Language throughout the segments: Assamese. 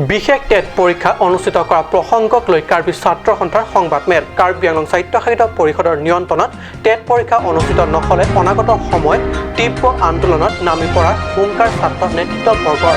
বিশেষ টেট পৰীক্ষা অনুষ্ঠিত কৰা প্ৰসংগক লৈ কাৰ্বি ছাত্ৰ সন্থাৰ সংবাদমেল। কাৰ্বি আংলং স্বায়ত্তশাসিত পৰিষদৰ নিয়ন্ত্ৰণত টেট পৰীক্ষা অনুষ্ঠিত নহ'লে অনাগত সময়ত তীব্ৰ আন্দোলনত নামি পৰাৰ হুংকাৰ ছাত্ৰ নেতৃত্ববৰ্গৰ।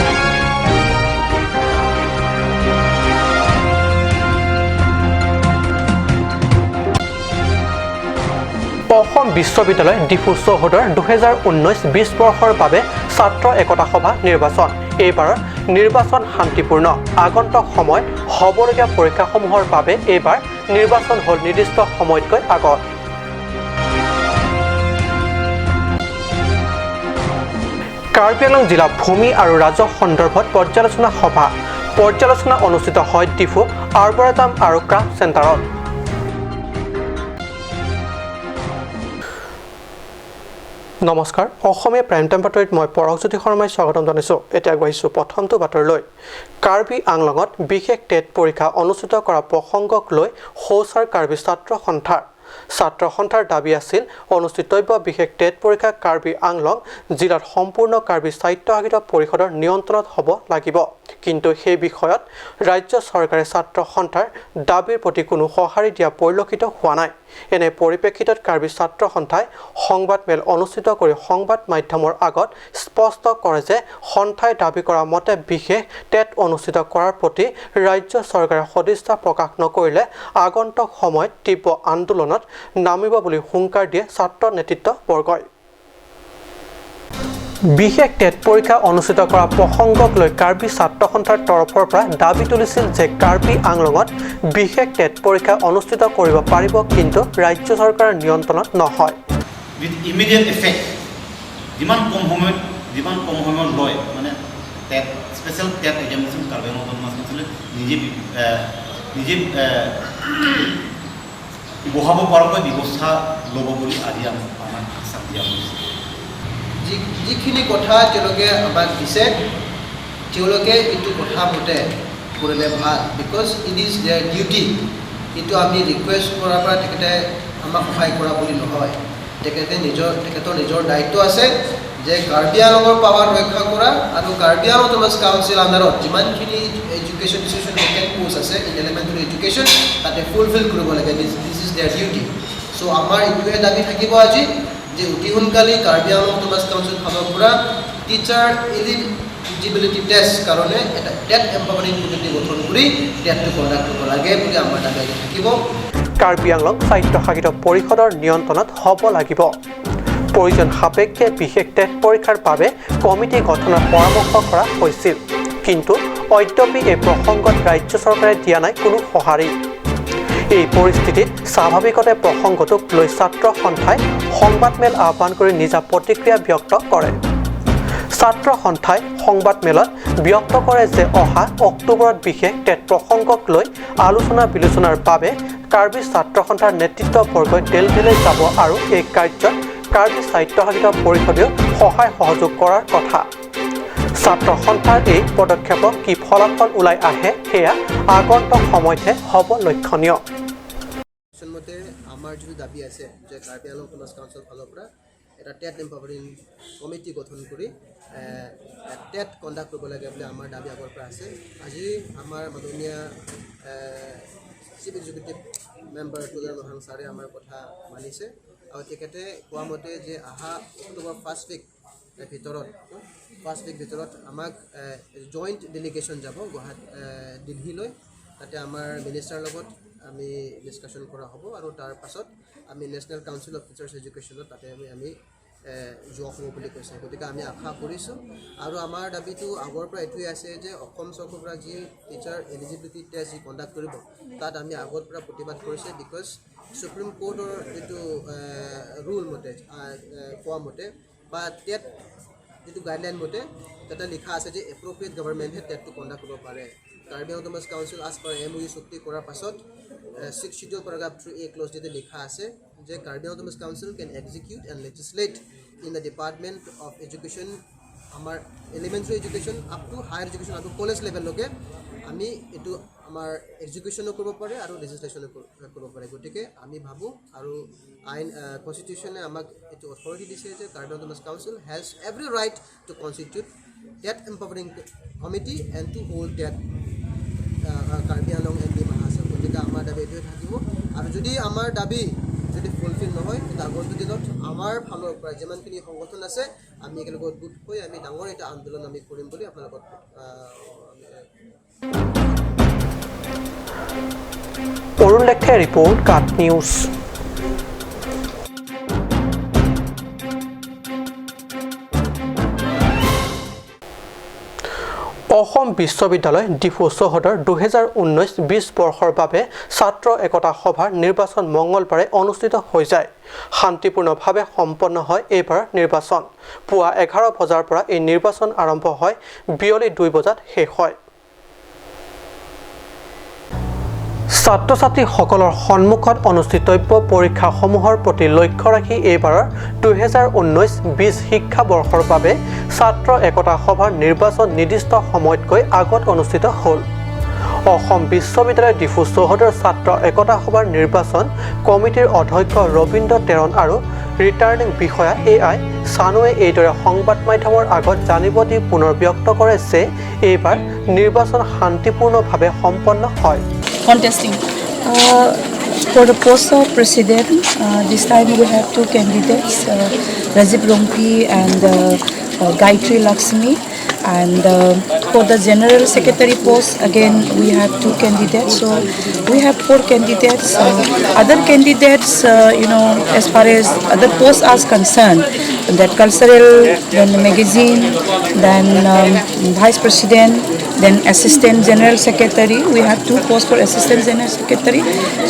অসম বিশ্ববিদ্যালয় ডিফু চৌহদৰ 2019-20 বৰ্ষৰ বাবে ছাত্ৰ একতা সভা নিৰ্বাচন। এইবাৰৰ নিৰ্বাচন শান্তিপূৰ্ণ। আগন্তুক সময়ত হ'বলগীয়া পৰীক্ষাসমূহৰ বাবে এইবাৰ নিৰ্বাচন হ'ল নিৰ্দিষ্ট সময়তকৈ আগত। কাৰ্বি আংলং জিলা ভূমি আৰু ৰাজহ সন্দৰ্ভত পৰ্যালোচনা সভা। পৰ্যালোচনা অনুষ্ঠিত হয় ডিফু আৰ্বৰেটাম আৰু ক্ৰাফ্ট চেণ্টাৰত। নমস্কাৰ, অসমীয়া প্ৰাইম টাইম বাতৰিত মই পৰশজ্যোতি শৰ্মাই স্বাগতম জনাইছোঁ। এতিয়া আগবাঢ়িছোঁ প্ৰথমটো বাতৰিলৈ। কাৰ্বি আংলঙত বিশেষ টেট পৰীক্ষা অনুষ্ঠিত কৰা প্ৰসংগক লৈ শৌচাৰ কাৰ্বি ছাত্ৰ সন্থাৰ। ছাত্ৰ সন্থাৰ দাবী আছিল অনুষ্ঠিতব্য বিশেষ টেট পৰীক্ষা কাৰ্বি আংলং জিলাত সম্পূৰ্ণ কাৰ্বি স্বায়ত্তশাসিত পৰিষদৰ নিয়ন্ত্ৰণত হ'ব লাগিব। কিন্তু সেই বিষয়ত ৰাজ্য চৰকাৰে ছাত্ৰ সন্থাৰ দাবীৰ প্ৰতি কোনো সঁহাৰি দিয়া পৰিলক্ষিত হোৱা নাই। এনে পৰিপ্ৰেক্ষিতত কাৰ্বি ছাত্ৰ সন্থাই সংবাদমেল অনুষ্ঠিত কৰি সংবাদ মাধ্যমৰ আগত স্পষ্ট কৰে যে সন্থাই দাবী কৰা মতে বিশেষ টেট অনুষ্ঠিত কৰাৰ প্ৰতি ৰাজ্য চৰকাৰে সদিচ্ছা প্ৰকাশ নকৰিলে আগন্তুক সময়ত তীব্ৰ আন্দোলনত নামিব বুলি হুংকাৰ দিয়ে ছাত্ৰ নেতৃত্ববৰ্গই। বিশেষ টেট পৰীক্ষা অনুষ্ঠিত কৰা প্ৰসংগক লৈ কাৰ্বি ছাত্ৰ সন্থাৰ তৰফৰ পৰা দাবী তুলিছিল যে কাৰ্বি আংলঙত বিশেষ টেট পৰীক্ষা অনুষ্ঠিত কৰিব পাৰিব, কিন্তু ৰাজ্য চৰকাৰৰ নিয়ন্ত্ৰণত নহয়। উইথ ইমিডিয়েট এফেক্ট, যিমান কম সময়ত লয়, মানে TET, special TET examination Karbi Anglong autonomous কাউন্সিলে নিজে বহাব পৰাকৈ ব্যৱস্থা ল'ব বুলি আজি আমাক আশ্বাস দিয়া হৈছে। যিখিনি কথা তেওঁলোকে আমাক দিছে, তেওঁলোকে এইটো কথা মতে কৰিলে ভাল, because it is their duty. এইটো আমি ৰিকুৱেষ্ট কৰাৰ পৰা তেখেতে আমাক সহায় কৰা বুলি নহয়। তেখেতৰ নিজৰ দায়িত্ব আছে যে কাৰ্বি আংলঙৰ পাৱাৰ ৰক্ষা কৰা আৰু কাৰ্বি আংলং অট'নমাছ কাউন্সিল আণ্ডাৰত যিমানখিনি এডুকেশ্যন ইনষ্টিটিউশ্যন, ভেকেণ্ট পোষ্ট আছে ইন এলিমেণ্টাৰী এডুকেশ্যন, তাতে ফুলফিল কৰিব লাগে। This is their duty. So আমাৰ এইটোৱে দাবী থাকিব আজি যে অতি সোনকালে কাৰ্বি আংলং অট'নমাছ কাউন্সিল ফালৰ পৰা টিচাৰ এলিজিবিলিটি টেষ্ট কাৰণে এটা টেট এম্পাৱাৰিং কমিটি গঠন কৰি টেটটো কণ্ডাক্ট কৰিব লাগে বুলি আমাৰ দাবী আজি থাকিব। কাৰ্বি আংলং স্বায়ত্তশাসিত পৰিষদৰ নিয়ন্ত্ৰণত হ'ব লাগিব। প্ৰয়োজন সাপেক্ষে বিশেষ টেট পৰীক্ষাৰ বাবে কমিটি গঠনৰ পৰামৰ্শ কৰা হৈছিল, কিন্তু অদ্যপি এই প্ৰসংগত ৰাজ্য চৰকাৰে দিয়া নাই কোনো সঁহাৰি। এই পৰিস্থিতিত স্বাভাৱিকতে প্ৰসংগটোক লৈ ছাত্ৰ সন্থাই সংবাদমেল আহ্বান কৰি নিজা প্ৰতিক্ৰিয়া ব্যক্ত কৰে। ছাত্ৰ সন্থাই সংবাদমেলত ব্যক্ত কৰে যে অহা অক্টোবৰত বিশেষ টেট প্ৰসংগক লৈ আলোচনা বিলোচনাৰ বাবে কাৰ্বি ছাত্ৰ সন্থাৰ নেতৃত্ববৰ্গই দিল্লীলৈ যাব আৰু এই কাৰ্যত কাৰ্বি স্বায়ত্তশাসিত পৰিষদেও সহায় সহযোগ কৰাৰ কথা। ছাত্ৰ সন্থাৰ এই পদক্ষেপক কি ফলাফল ওলাই আহে, সেয়া আগন্তুক সময়তহে হ'ব লক্ষণীয়। মতে আমাৰ যিটো দাবী আছে যে কাৰ্বি আংলং অট'নমাছ কাউন্সিল ফালৰ পৰা এটা টেট এম্পাৱাৰিং কমিটি গঠন কৰি টেট কণ্ডাক্ট কৰিব লাগে বুলি আমাৰ দাবী আগৰ পৰা আছে। আজি আমাৰ মাননীয় চিফ এক্সিকিউটিভ মেম্বাৰ তুলাৰ মহাং ছাৰে আমাৰ কথা মানিছে আৰু তেখেতে কোৱা মতে যে অহা অক্টোবৰ ফাৰ্ষ্ট উইক ভিতৰত আমাক জইণ্ট ডেলিগেশ্যন যাব গুৱাহাটী, দিল্লীলৈ। তাতে আমাৰ মিনিষ্টাৰৰ লগত আমি ডিছকাশ্যন কৰা হ'ব আৰু তাৰ পাছত আমি নেশ্যনেল কাউন্সিল অফ টিচাৰ্ছ এডুকেশ্যনত তাতে আমি যোৱা হ'ব বুলি কৈছে। গতিকে আমি আশা কৰিছোঁ আৰু আমাৰ দাবীটো আগৰ পৰা এইটোৱে আছে যে অসম চৰকাৰৰ পৰা যি টিচাৰ এলিজিবিলিটি টেষ্ট যি কণ্ডাক্ট কৰিব, তাত আমি আগৰ পৰা প্ৰতিবাদ কৰিছে, because supreme কোৰ্টৰ যিটো ৰুল মতে, কোৱা মতে বা টেট যিটো গাইডলাইন মতে, তাতে লিখা আছে যে এপ্ৰপ্ৰিয়েট গভৰ্ণমেণ্টহে টেটটো কণ্ডাক্ট কৰিব পাৰে। Karbi autonomous council as per MOU চুক্তি কৰাৰ পাছত Six Schedule, paragraph 3A clause যিটো লিখা আছে যে Karbi Autonomous Council can execute and legislate in the department of education, আমাৰ elementary education up to higher education, up to college লেভেললৈকে আমি এইটো আমাৰ এক্সিকিউশ্যনো কৰিব পাৰে আৰু লেজিছলেশ্যনো কৰিব পাৰে। গতিকে আমি ভাবোঁ আৰু আইন, কনষ্টিটিউশ্যনে আমাক এইটো অথৰিটি দিছে যে Karbi Autonomous Council has every right to constitute TET empowering committee and to hold TET. Karbi Anglong and Dima Hasao. গতিকে আমাৰ দাবী এইটোৱে থাকিব আৰু যদি আমাৰ দাবী যদি ফুলফিল নহয়, তেতিয়া আগন্তুক দিনত আমাৰ ফালৰ পৰা যিমানখিনি সংগঠন আছে, আমি একেলগত গোট হৈ আমি ডাঙৰ এটা আন্দোলন আমি কৰিম বুলি আপোনালোকক আমি অৰুণ লেখে ৰিপৰ্ট, কাট নিউজ। অসম বিশ্ববিদ্যালয় ডিফু চৌহদৰ 2019-20 বৰ্ষৰ বাবে ছাত্ৰ একতা সভাৰ নিৰ্বাচন মঙলবাৰে অনুষ্ঠিত হৈ যায়। শান্তিপূৰ্ণভাৱে সম্পন্ন হয় এইবাৰ নিৰ্বাচন। পুৱা 11 বজাৰ পৰা এই নিৰ্বাচন আৰম্ভ হয়, বিয়লি 2 বজাত শেষ হয়। ছাত্ৰ ছাত্ৰীসকলৰ সন্মুখত অনুষ্ঠিতব্য পৰীক্ষাসমূহৰ প্ৰতি লক্ষ্য ৰাখি এইবাৰৰ 2019-20 শিক্ষাবৰ্ষৰ বাবে ছাত্ৰ একতা সভাৰ নিৰ্বাচন নিৰ্দিষ্ট সময়তকৈ আগত অনুষ্ঠিত হ'ল। অসম বিশ্ববিদ্যালয় ডিফু চৌহদৰ ছাত্ৰ একতা সভাৰ নিৰ্বাচন কমিটিৰ অধ্যক্ষ ৰবীন্দ্ৰ টেৰণ আৰু ৰিটাৰ্ণিং বিষয়া এ I চানুৱে এইদৰে সংবাদ মাধ্যমৰ আগত জানিব দি পুনৰ ব্যক্ত কৰে যে এইবাৰ নিৰ্বাচন শান্তিপূৰ্ণভাৱে সম্পন্ন হয়। Contesting. For the post of president, this time we have two candidates, Rajiv Rongpi and Gayatri Lakshmi. And for the general secretary post, again we have two candidates. So we have four candidates. Other candidates, as far as other posts are concerned, that cultural, then magazine, then vice president, then assistant general secretary. We have two posts for assistant general secretary.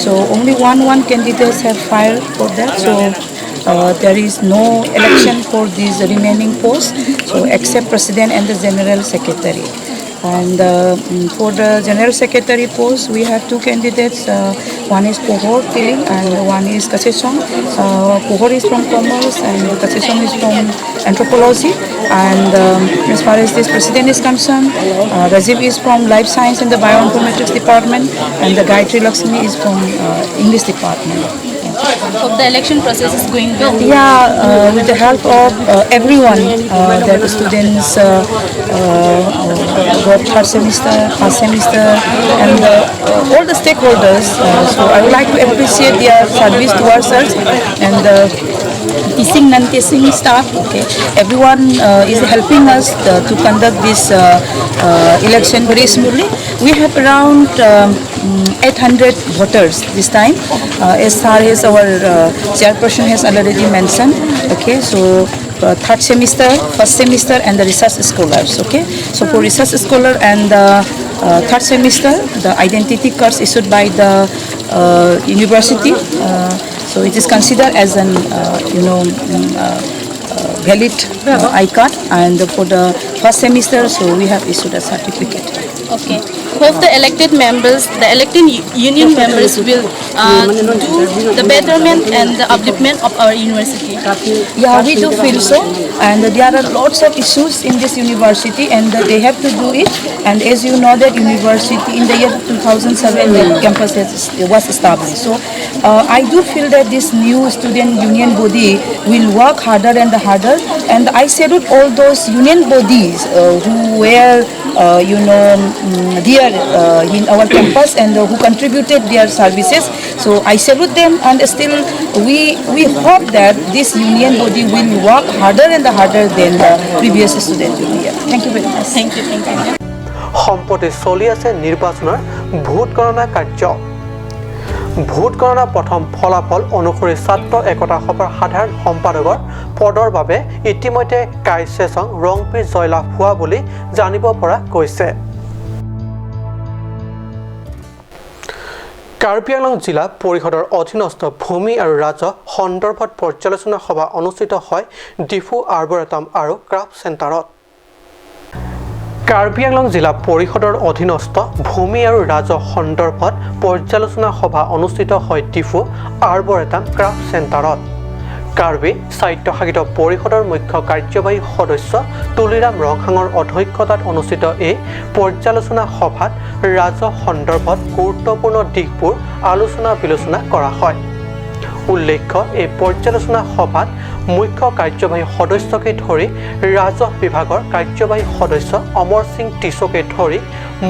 So only one candidates have filed for that. So there is no election for these remaining posts, so except president and the general secretary. And for the general secretary post, we have two candidates. One is Pohor Tiling and one is Kasesong. Pohor is from commerce and Kasesong is from anthropology. And as far as this president is concerned, Rajiv is from life science and the bioinformatics department, and the Gayatri Lakshmi is from English department. Hope the election process is going well. Yeah, with the help of everyone, the students got third semester, first semester, and all the stakeholders. So I would like to appreciate their service towards us and the teaching, non-teaching staff. Okay, everyone is helping us to conduct this election very smoothly. We have around 800 voters this time, as far as our chairperson has already mentioned. Okay, so third semester, first semester, and the research scholars. Okay, so for research scholar and the third semester, the identity cards issued by the university. So it is considered as an valid I card, and for the first semester, so we have issued a certificate. Okay. Hope the elected members, the elected union members will do the betterment and the upliftment of our university. Yeah, we do feel so, and there are lots of issues in this university, and they have to do it. And as you know, that university in the year 2007, the campus was established. So I do feel that this new student union body will work harder and harder. And I salute all those union bodies who were there in our campus and who contributed their services. So I salute them, and still we hope that this union body will work harder and harder than the previous student union. Thank you very much. Thank you. Thank you. সম্প্ৰতি চলি আছে নিৰ্বাচনৰ ভোট গণনা কাৰ্য। ভোট গণনা প্ৰথম ফলাফল অনুসৰি ছাত্ৰ একতা সভাৰ সাধাৰণ সম্পাদকৰ পদৰ বাবে ইতিমধ্যে কাইছেচং ৰংপি জয়লাভ হোৱা বুলি জানিব পৰা গৈছে। কাৰ্বি আংলং জিলা পৰিষদৰ অধীনস্থ ভূমি আৰু ৰাজহ সন্দৰ্ভত পৰ্যালোচনা সভা অনুষ্ঠিত হয় ডিফু আৰ্বৰেটাম আৰু ক্ৰাফ্ট চেণ্টাৰত। কাৰ্বি আংলং জিলা পৰিষদৰ অধীনস্থ ভূমি আৰু ৰাজহ সন্দৰ্ভত পৰ্যালোচনা সভা অনুষ্ঠিত হয় ডিফু আৰ্বৰেটাম ক্ৰাফ্ট চেণ্টাৰত। কাৰ্বি স্বায়ত্তশাসিত পৰিষদৰ মুখ্য কাৰ্যবাহী সদস্য তুলিৰাম ৰংহাঙৰ অধ্যক্ষতাত অনুষ্ঠিত এই পৰ্যালোচনা সভাত ৰাজহ সন্দৰ্ভত গুৰুত্বপূৰ্ণ দিশবোৰ আলোচনা বিলোচনা কৰা হয়। উল্লেখ্য, এই পৰ্যালোচনা সভাত মুখ্য কাৰ্যবাহী সদস্যকে ধৰি ৰাজহ বিভাগৰ কাৰ্যবাহী সদস্য অমৰ সিং টিছকে ধৰি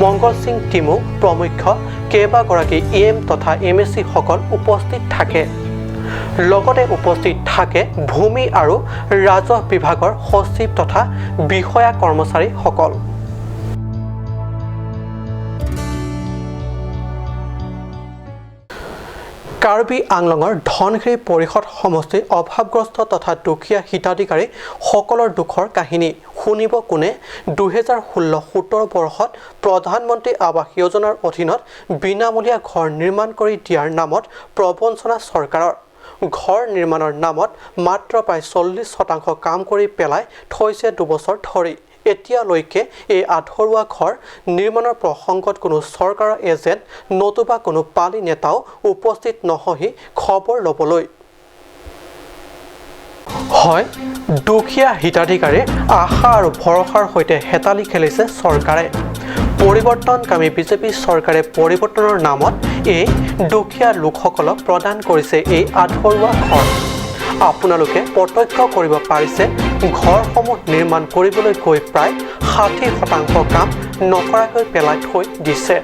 মংগল সিং টিমু প্ৰমুখ্য কেইবাগৰাকী ই এম তথা এম এ চিসকল উপস্থিত থাকে। লগতে উপস্থিত থাকে ভূমি আৰু ৰাজহ বিভাগৰ সচিব তথা বিষয়া কৰ্মচাৰীসকল। কাৰ্বি আংলঙৰ ধনশিৰি পৰিষদ সমষ্টিৰ অভাৱগ্ৰস্ত তথা দুখীয়া হিতাধিকাৰীসকলৰ দুখৰ কাহিনী শুনিব কোনে? 2016-17 বৰ্ষত প্ৰধানমন্ত্ৰী আৱাস যোজনাৰ অধীনত বিনামূলীয়া ঘৰ নিৰ্মাণ কৰি দিয়াৰ নামত প্ৰবঞ্চনা চৰকাৰৰ। ঘৰ নিৰ্মাণৰ নামত মাত্ৰ প্ৰায় 40% কাম কৰি পেলাই থৈছে দুবছৰ ধৰি। এতিয়ালৈকে এই আধৰুৱা ঘৰ নিৰ্মাণৰ প্ৰসংগত কোনো চৰকাৰৰ এজেণ্ট নতুবা কোনো পালি নেতাও উপস্থিত নহহি খবৰ ল'বলৈ। হয়, দুখীয়া হিতাধিকাৰীৰ আশা আৰু ভৰসাৰ সৈতে হেতালি খেলিছে চৰকাৰে। পৰিৱৰ্তনকামী বিজেপি চৰকাৰে পৰিৱৰ্তনৰ নামত এই দুখীয়া লোকসকলক প্ৰদান কৰিছে এই আধৰুৱা ঘৰ। আপোনালোকে প্ৰত্যক্ষ কৰিব পাৰিছে ঘৰসমূহ নিৰ্মাণ কৰিবলৈ গৈ প্ৰায় 60% কাম নকৰাকৈ পেলাই থৈ দিছে।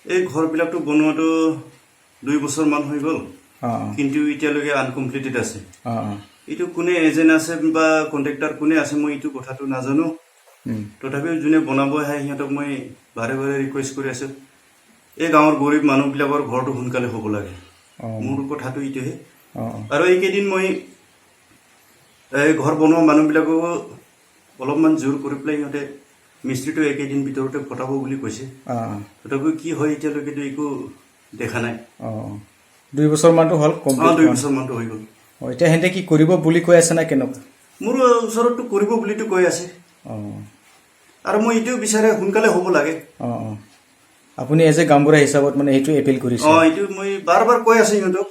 এই ঘৰবিলাকটো বনোৱাটো 2 বছৰমান হৈ গ'ল, কিন্তু এতিয়ালৈকে আনকমপ্লিটেড আছে। এইটো কোনে এজেণ্ট আছে বা কণ্ট্ৰেক্টাৰ কোনে আছে মই এইটো কথাটো নাজানো। তথাপিও যোনে বনাব আহে সিহঁতক মই বাৰে বাৰে ৰিকুৱেষ্ট কৰি আছোঁ, এই গাঁৱৰ গৰীব মানুহবিলাকৰ ঘৰটো সোনকালে হ'ব লাগে। মোৰ কথাটো এইটোহে। আৰু এইকেইদিন মই এই ঘৰ বনোৱা মানুহবিলাকো অলপমান জোৰ কৰি পেলাই সিহঁতে মিস্ত্ৰীটো একেদিন ভিতৰতে ফটাব বুলি কৈছে। তথাপিও কি হয় এতিয়ালৈকেতো একো দেখা নাই। 2 বছৰমানটো হ'ল। 2 বছৰমানটো হৈ গ'ল। এতিয়া সিহঁতে কি কৰিব বুলি কৈ আছে না কেনেকুৱা? মোৰ ওচৰততো কৰিব বুলিতো কৈ আছে। আৰু মই এইটোও বিচাৰে সোনকালে হ'ব লাগে। আপুনি এজ এ গাঁওবুঢ়া হিচাপত মানে সেইটো এপিল কৰিছে? এইটো মই বাৰ বাৰ কৈ আছো সিহঁতক।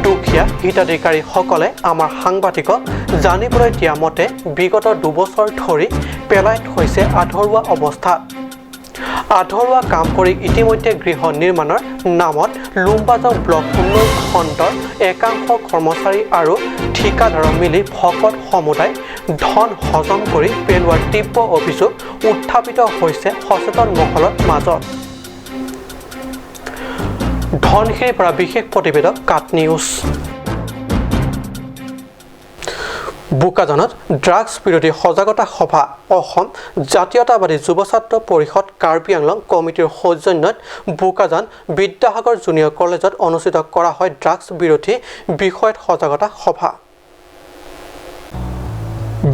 দুখীয়া হিতাধিকাৰীসকলে আমাৰ সাংবাদিকক জানিবলৈ দিয়া মতে বিগত 2 বছৰ ধৰি পেলাই থৈছে আধৰুৱা অৱস্থাত। আধৰুৱা কাম কৰি ইতিমধ্যে গৃহ নিৰ্মাণৰ নামত লুম্বাজং ব্লক উন্নয়ন খণ্ডৰ একাংশ কৰ্মচাৰী আৰু ঠিকাদাৰ মিলি ভকত সমুদায় ধন হজম কৰি পেলোৱাৰ তীব্ৰ অভিযোগ উত্থাপিত হৈছে সচেতন মহলৰ মাজত। ধনশিৰিৰ পৰা বিশেষ প্ৰতিবেদক কাট নিউজ। বোকাজানত ড্ৰাগছ বিৰোধী সজাগতা সভা। অসম জাতীয়তাবাদী যুৱ ছাত্ৰ পৰিষদ কাৰ্বি আংলং কমিটিৰ সৌজন্যত বোকাজান বিদ্যাসাগৰ জুনিয়ৰ কলেজত অনুষ্ঠিত কৰা হয় ড্ৰাগছ বিৰোধী বিষয়ত সজাগতা সভা।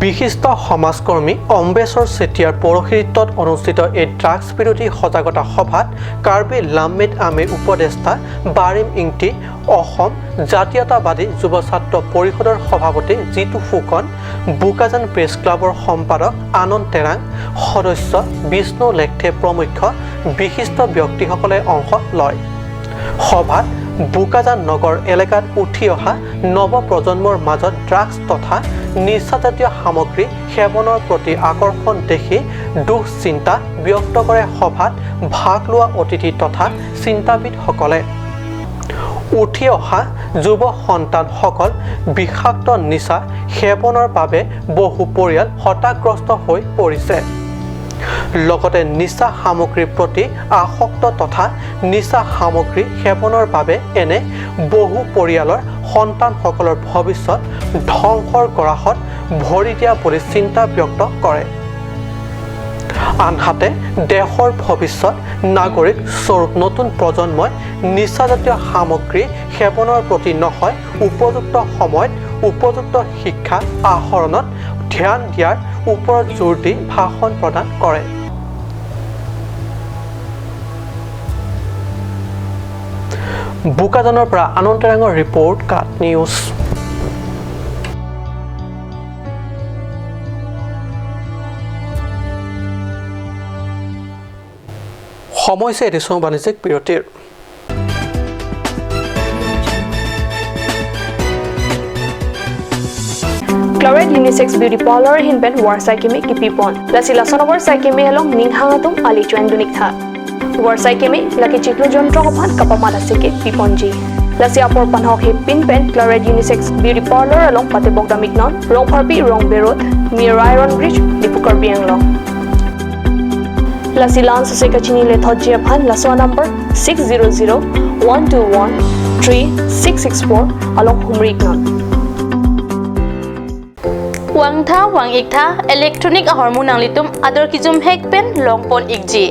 বিশিষ্ট সমাজকৰ্মী অম্বেশ্বৰ চেতিয়াৰ পৌৰোহিত্যত অনুষ্ঠিত এই ড্ৰাগছ বিৰোধী সজাগতা সভাত কাৰ্বি লামমেদ আমিৰ উপদেষ্টা বাৰিম ইংটি, অসম জাতীয়তাবাদী যুৱ ছাত্ৰ পৰিষদৰ সভাপতি জিতু ফুকন, বোকাজান প্ৰেছ ক্লাবৰ সম্পাদক আনন্দ তেৰাং, সদস্য বিষ্ণু লেখথে প্ৰমুখ্য বিশিষ্ট ব্যক্তিসকলে অংশ লয়। সভাত বোকাজান নগৰ এলেকাত উঠি অহা নৱপ্ৰজন্মৰ মাজত ড্ৰাগছ তথা নিচাজাতীয় সামগ্ৰী সেৱনৰ প্ৰতি আকৰ্ষণ দেখি দুশ্চিন্তা ব্যক্ত কৰে সভাত ভাগ লোৱা অতিথি তথা চিন্তাবিদসকলে। উঠি অহা যুৱ সন্তানসকল বিষাক্ত নিচা সেৱনৰ বাবে বহু পৰিয়াল হতাশগ্ৰস্ত হৈ পৰিছে। লগতে নিচা সামগ্ৰীৰ প্ৰতি আসক্ত তথা নিচা সামগ্ৰী সেৱনৰ বাবে এনে বহু পৰিয়ালৰ সন্তানসকলৰ ভৱিষ্যত ধ্বংসৰ গৰাহত ভৰি দিয়া বুলি চিন্তা ব্যক্ত কৰে। আনহাতে দেশৰ ভৱিষ্যত নাগৰিক স্বৰূপ নতুন প্ৰজন্মই নিচাজাতীয় সামগ্ৰী সেৱনৰ প্ৰতি নহয় উপযুক্ত সময়ত উপযুক্ত শিক্ষা আহৰণত ধ্যান দিয়াৰ ওপৰত জোৰ দি ভাষণ প্ৰদান কৰে। বোকাজানৰ পৰা আনন্দ তেৰাঙৰ ৰিপৰ্ট, কাট নিউজ। সময় হৈছে এটি বাণিজ্যিক বিৰতিৰ। Chloride Unisex Beauty Parlor hinben war sai kimi kipipon. Lasi lasonowar sai kimi helong ninghangatum ali chuen dunik tha. Warsai keme laki chiklu jontro phan kapama lasi ke piponji. Lasi apor panhok he pin pen Claret Unisex Beauty Parlor along Patebok Damiknon, Rongpharpi Rong Berot, near Iron Bridge, Diphu Karbi Anglong. Lasi lan sase kachini le thojia phan laswa number 600 121 3664 along Humriknon. Wangtha wang iktha electronic ahormu nang litum ador kijum hek pen longpon ikji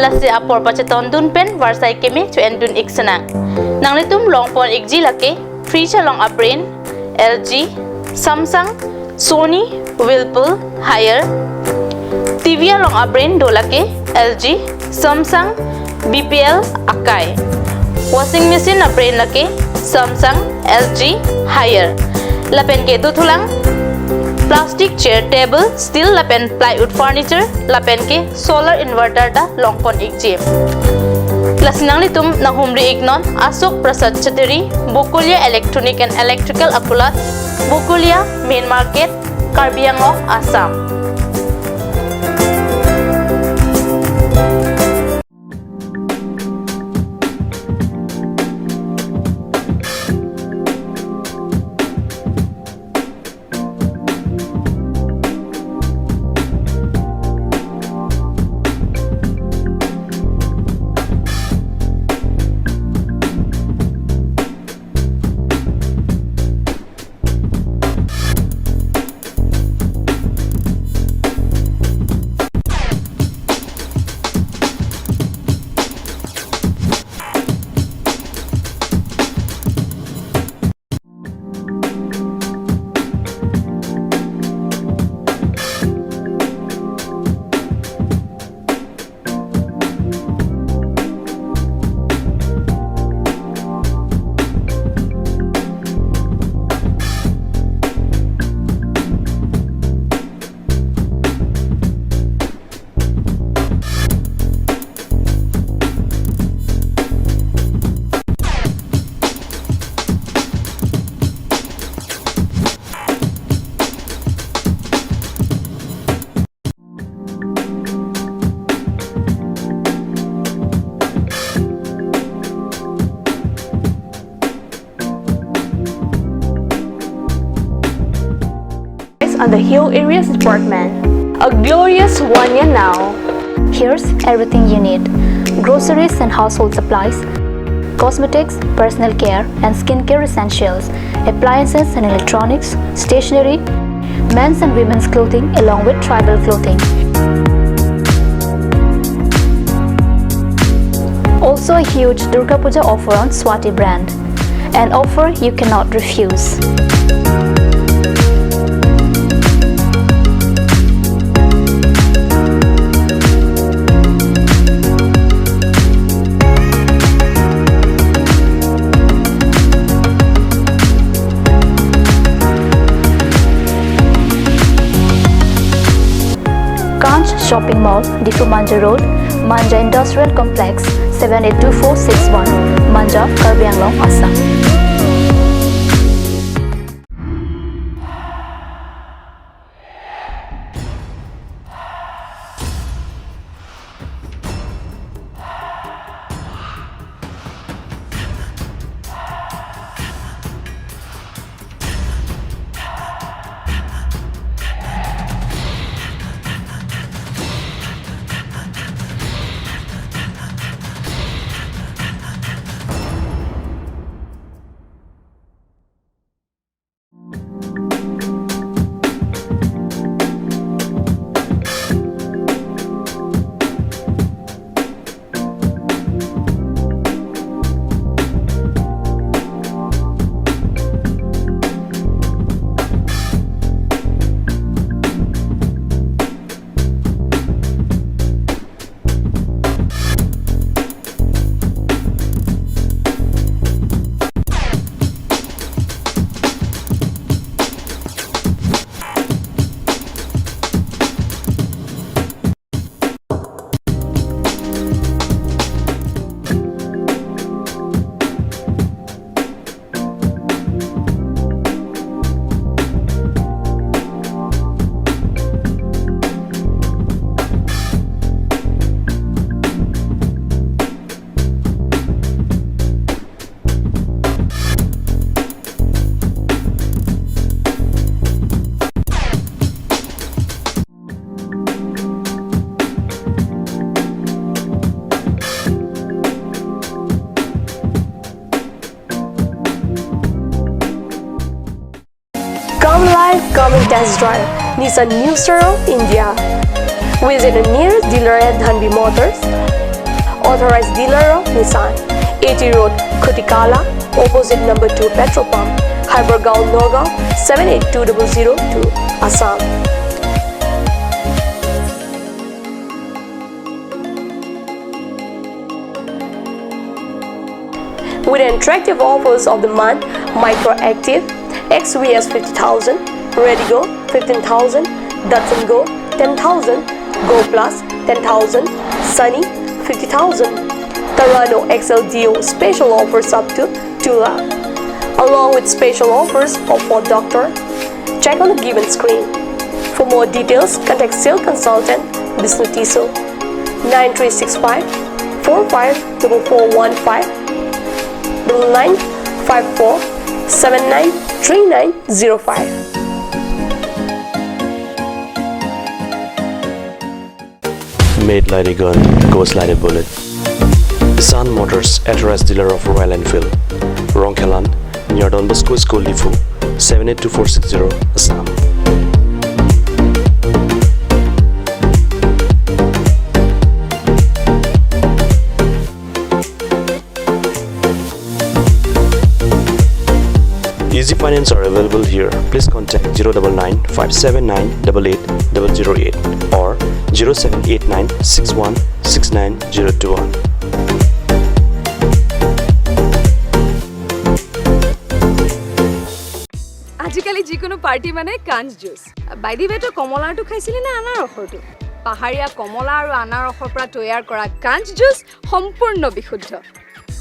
lasi apor pacheton dun pen varsai keme chuen dun iksana nang litum longpon ikji lake fridge along abrain LG Samsung Sony Whirlpool Haier TV along abrain dolake LG Samsung BPL Akai washing machine abrain lake Samsung LG Haier lapen ke duthulang plastic chair table steel lapen plywood furniture lapen ke solar inverter da longpon ikje lasinang litum nahumri iknon Ashok Prasad Chateri Bokolia Electronic and Electrical Apulat Bokolia Main Market Karbi Anglong Assam. On the Hill Areas Department. A glorious 1 year now. Here's everything you need: groceries and household supplies, cosmetics, personal care and skincare essentials, appliances and electronics, stationery, men's and women's clothing along with tribal clothing. Also a huge Durga Puja offer on Swati brand, an offer you cannot refuse. Shopping Mall, Diphu Manja Road, Manja Industrial Complex, 782461, Manja, Karbi Anglong, Assam. drive, come and test drive Nissan New Star of India. Visit the nearest dealer at Dhanbi Motors, authorized dealer of Nissan, AT Road, Khutikala, opposite number 2 petrol pump, Hypergaon, Nagaon, 782002, Assam. With attractive offers of the month, Micro Active, XVS 50,000, Redigo 15,000, Datsun Go 10,000, Go Plus 10,000, Sunny 50,000, Tarano XLDO special offers up to 2 lakh, along with special offers of Ford Doctor. Check on the given screen. For more details, contact sales consultant Bishnu Tiso 9365 454415 9954 793905. Made like a gun, goes like a bullet. Nissan Motors, authorized dealer of Royal Enfield, Rongkhelan, near Don Bosco School, Diphu, 782460, Assam. Easy finance are available here. Please contact 099 579 88 008 or 0789 61 69 021. আজিকালি যিকোনো পাৰ্টি মানে কাঞ্চ জুচ। বাই the ৱে, তই কমলাৰটো খাইছিলি নে আনাৰসৰটো? পাহাৰীয়া কমলা আৰু আনাৰসৰ পৰা তৈয়াৰ কৰা কাঞ্চ জুচ সম্পূৰ্ণ বিশুদ্ধ।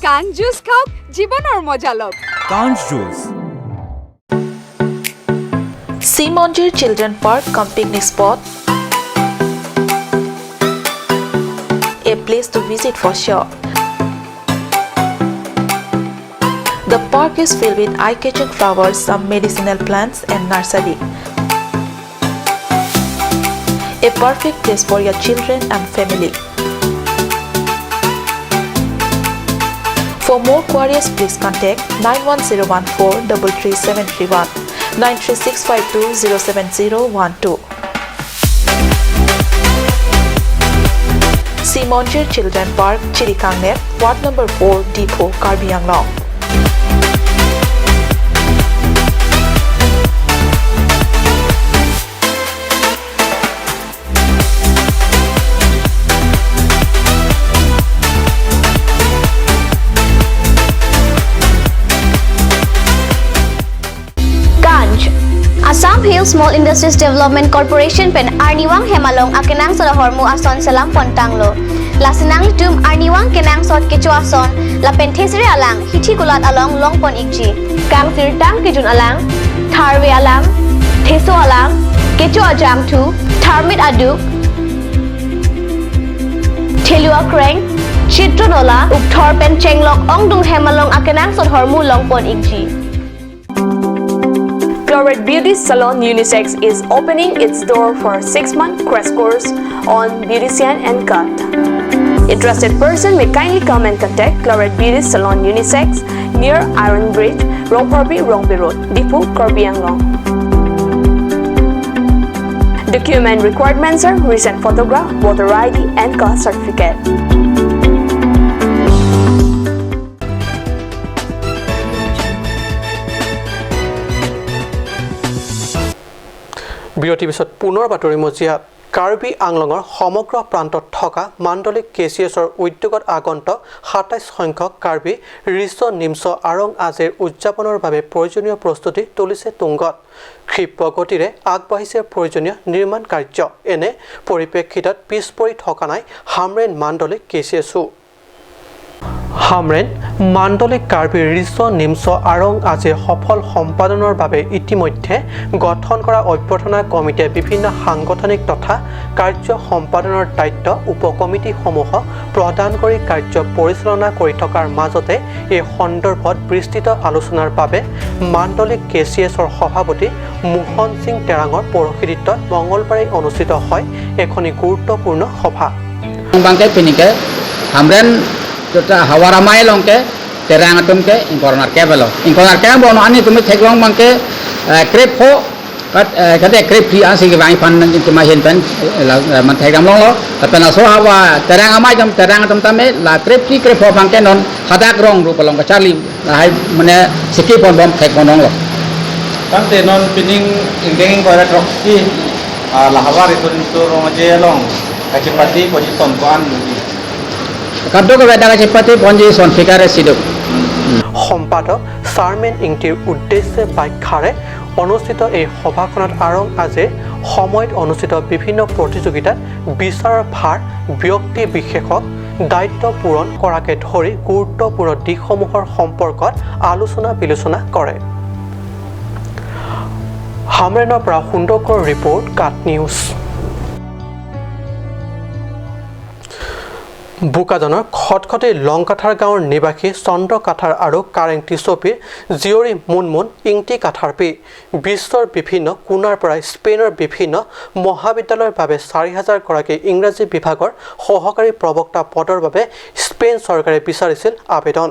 কাঞ্চ জুচ খাওক, জীৱনৰ মজা লওক। কাঞ্চ juice. Simonjir Children Park cum picnic spot, a place to visit for sure. The park is filled with eye-catching flowers, some medicinal plants and nursery. A perfect place for your children and family. For more queries, please contact 91014 33731, 93652 07012. Simonjir Children Park, Chirikangnep, Ward Number 4, Diphu, Karbi Anglong. Assam Hill Small Industries Development Corporation pen Arniwang Hemalong akenang soda hormu ason salam pontanglo. Lasinang litum Arniwang kenang sot kecho ason la pen thesre alang hithi kulat along long pon ikji. Kang tirtang kijun alang, tharwe alang, theso alang, kecho ajang thu, tharmit aduk, thelua kreng, chitronola, upthor pen chenglok ongdung hemalong akenang sot hormu long pon ikji. Floret Beauty Salon Unisex is opening its door for 6-month crash course on beautician and cut. Interested person may kindly come and contact Floret Beauty Salon Unisex near Iron Bridge, Rongpharpi, Rongpi Road, Diphu, Karbi Anglong. Document requirements are recent photograph, voter ID and caste certificate. বিৰতিৰ পিছত পুনৰ বাতৰি মজিয়াত কাৰ্বি আংলঙৰ সমগ্ৰ প্ৰান্তত থকা মাণ্ডলিক কে চি এছৰ উদ্যোগত আগন্তুক 27 সংখ্যক কাৰ্বি ৰিছ নিমছ আৰং আজিৰ উদযাপনৰ বাবে প্ৰয়োজনীয় প্ৰস্তুতি তুলিছে তুংগত। ক্ষিপ্ৰ গতিৰে আগবাঢ়িছে প্ৰয়োজনীয় নিৰ্মাণ কাৰ্য। এনে পৰিপ্ৰেক্ষিতত পিছ পৰি থকা নাই হামৰেণ মাণ্ডলিক কে চি এছো। হামৰেণ মাণ্ডলিক কাৰ্বি ৰিছ নিমছ আৰং আজিৰ সফল সম্পাদনৰ বাবে ইতিমধ্যে গঠন কৰা অভ্যৰ্থনা কমিটিয়ে বিভিন্ন সাংগঠনিক তথা কাৰ্য সম্পাদনৰ দায়িত্ব উপকমিটিসমূহক প্ৰদান কৰি কাৰ্য পৰিচালনা কৰি থকাৰ মাজতে এই সন্দৰ্ভত বিস্তৃত আলোচনাৰ বাবে মাণ্ডলিক কে চি এছৰ সভাপতি মোহন সিং টেৰাঙৰ পৌৰোহিত্যত মঙলবাৰে অনুষ্ঠিত হয় এখনি গুৰুত্বপূৰ্ণ সভা। Jota hawaramai longke terang atum ke ingkornar ke belo ingkornar ke bono ani tumi theklong bangke krep ho ก็คลิปที่อันสิกวางฟันจะมาเห็นเป็นมันไทยกำลังล้อแต่เป็นอาโซฮาวาแต่รังอามาจำแต่รังจำตามเอลาคลิปที่คลิปพอฟังแกนอนฮัดกรองรูปลองกระชาลีให้มันเนี่ยสกิปบอลบอมไทยบอลน้องหรอตั้งแต่นอนปินิ่งอิงเด้งก็ได้ทรอกที่ลาฮาวาริตุนตัวรองเจลองกระชิปฏิปจิสนกวนกับดูก็เวลากระชิปฏิปจิสนฟิการสิดุ সম্পাদক চাৰমেন ইংটিৰ উদ্দেশ্যে ব্যাখ্যাৰে অনুষ্ঠিত এই সভাখনত আৰং আজিৰ সময়ত অনুষ্ঠিত বিভিন্ন প্ৰতিযোগিতাত বিচাৰৰ ভাৰ ব্যক্তি বিশেষক দায়িত্ব পূৰণ কৰাকে ধৰি গুৰুত্বপূৰ্ণ দিশসমূহৰ সম্পৰ্কত আলোচনা বিলোচনা কৰে। হামৰেনৰ পৰা সুন্দৰকৰ ৰিপৰ্ট, কাট নিউজ। বোকাজানৰ খটখটি লংকাথাৰ গাঁৱৰ নিবাসী চন্দ্ৰ কাথাৰ আৰু কাৰেং টিচপিৰ জীয়ৰী মুনমুন ইংটি কাথাৰপি বিশ্বৰ বিভিন্ন কোণাৰ পৰা স্পেইনৰ বিভিন্ন মহাবিদ্যালয়ৰ বাবে 4000 গৰাকী ইংৰাজী বিভাগৰ সহকাৰী প্ৰবক্তা পদৰ বাবে স্পেইন চৰকাৰে বিচাৰিছিল আবেদন।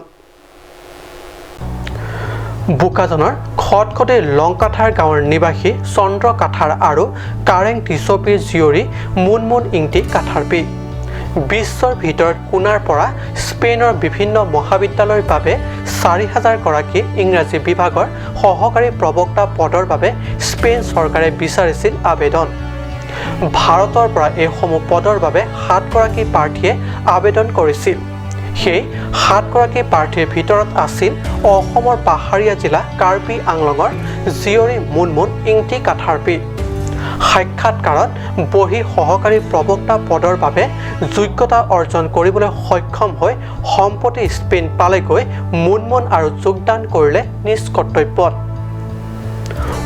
বোকাজানৰ খটখটি লংকাথাৰ গাঁৱৰ নিবাসী চন্দ্ৰ কাথাৰ আৰু কাৰেং টিচপিৰ জীয়ৰী মুনমুন ইংটি কাথাৰপি বিশ্বৰ ভিতৰত কোণাৰ পৰা স্পেইনৰ বিভিন্ন মহাবিদ্যালয়ৰ বাবে 4000 গৰাকী ইংৰাজী বিভাগৰ সহকাৰী প্ৰবক্তা পদৰ বাবে স্পেইন চৰকাৰে বিচাৰিছিল আবেদন। ভাৰতৰ পৰা এইসমূহ পদৰ বাবে 7 গৰাকী প্ৰাৰ্থীয়ে আবেদন কৰিছিল। সেই 7 গৰাকী প্ৰাৰ্থীৰ ভিতৰত আছিল অসমৰ পাহাৰীয়া জিলা কাৰ্বি আংলঙৰ জীয়ৰী মুনমুন ইংটি কাথাৰপি। সাক্ষাৎকাৰত বহি সহকাৰী প্ৰবক্তা পদৰ বাবে যোগ্যতা অৰ্জন কৰিবলৈ সক্ষম হৈ সম্প্ৰতি স্পেইন পালেগৈ মুনমুন আৰু যোগদান কৰিলে নিজ কৰ্তব্যত।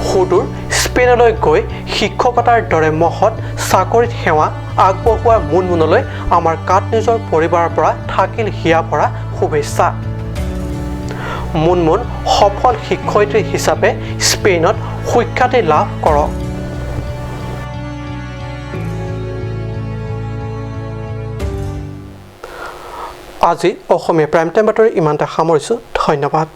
সুদূৰ স্পেইনলৈ গৈ শিক্ষকতাৰ দৰে মহৎ চাকৰিত সেৱা আগবঢ়োৱা মুনমুনলৈ আমাৰ কাট নিউজৰ পৰিবাৰৰ পৰা থাকিল হিয়া ভৰা শুভেচ্ছা। মুনমুন সফল শিক্ষয়িত্ৰী হিচাপে স্পেইনত সুখ্যাতি লাভ কৰক। আজি অসমীয়া প্ৰাইম টাইম বাতৰি ইমানতে সামৰিছোঁ। ধন্যবাদ।